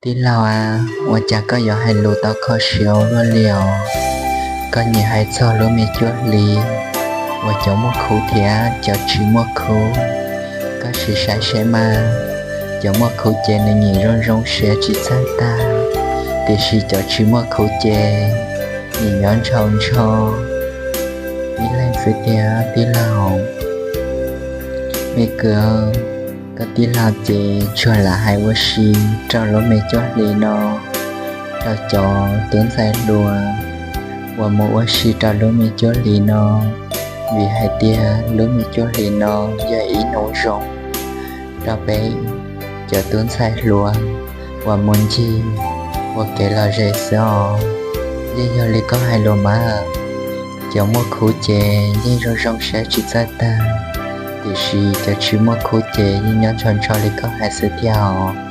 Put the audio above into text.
Tij laug a, ua cas koj yuav hais lus tau kho siab ua luaj li os? Koj nyiam hais txog lub me cuab hli uas cov muaj khub thiab cov tsis muaj khub. Koj sim saib seb mas, cov muaj khub ces nws nyiam zoo zoo siab tsis txawj tag, tiam sis cov tsis muaj khub ces nyiam nyob ntshaus ntsho ib leeg xwb tiag tij laug. Me kwv, koj tij laug ces tsuas lam hais ua si rau lub me cuab hli no, rau cov tub ntxhais hluas uas mus ua si rau lub me cuab hli no, vim hais tias lub me cuab hli no yog ib hnub zoo rau peb cov tub ntxhais hluas uas mus ncig ua kev lom zem xwb os. Yeej yog li koj hais lus mas, cov muaj khub ces yeej zoo zoo siab tsis txawj tag, tiam sis cov tsis muaj khub ces yeej nyob ntshaus ntsho li koj hais xwb tiag os.